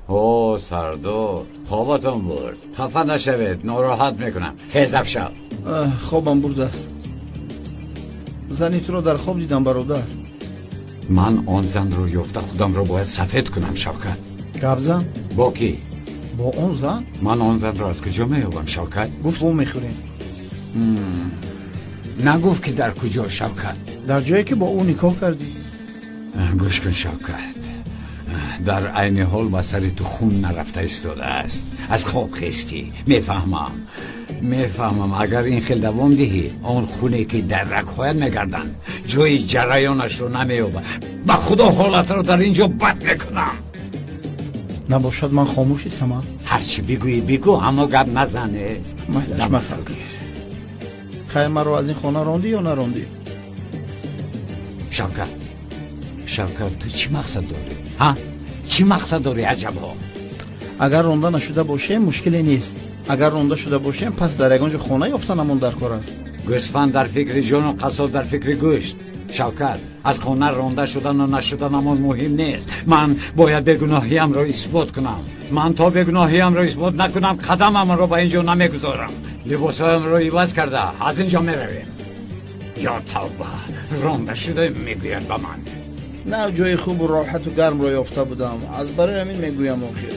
О, Сардор, хобатон бурд. Хафа нашавед, нороҳат мекунам. Хез афшав. Хобам бурдааст. Зани туро дар хоб дидам, бародар. Ман он занро ёфта худамро бояд сафед кунам, Шавкат. Гап зан. Бо кӣ? Бо он зан. Ман он занро аз куҷо меёбам, Шавкат? Гуфт, вомехӯрем. Нагуфт, ки дар куҷо, Шавкат? Дар ҷое, ки бо ӯ никоҳ кардӣ. Гӯш кун, Шавкат, дар айни ҳол ба сари ту хун нарафта истодааст. Аз хоб хестӣ, мефаҳмам, мефаҳмам. Агар ин хел давом диҳӣ, он хуне, ки дар рагҳоят мегарданд, ҷои ҷараёнашро намеёбад. Ба худо, ҳолатро дар ин ҷо бад мекунам. Набошад, ман хомӯш истам. Ҳарчи бигӯӣ, бигӯ, аммо гап назане. Майлаш, мафар. Хайр, маро аз ин хона рондӣ ё нарондӣ? Шавкат, Шавкат, ту чӣ мақсад дорӣ, ҳа? Чӣ мақсад дорӣ, аҷабҳо? Агар ронда нашуда бошем, мушкиле нест. Агар ронда шуда бошем, пас дар ягон ҷо хона ёфтанамон дар кор аст. Гӯсфанд дар фикри ҷону қассоб дар фикри гӯшт. Шавкат, аз хона ронда шудану нашуданамон муҳим нест. Ман бояд бегуноҳиямро исбот кунам. Ман то бегуноҳиямро исбот накунам, қадамамро ба ин ҷо намегузорам. Либосҳоямро иваз карда, аз ин ҷо меравем. Ё тавба, ронда шуда мегӯяд ба ман. На, ҷои хубу роҳату гармро ёфта будам, аз барои ҳамин мегӯям охир.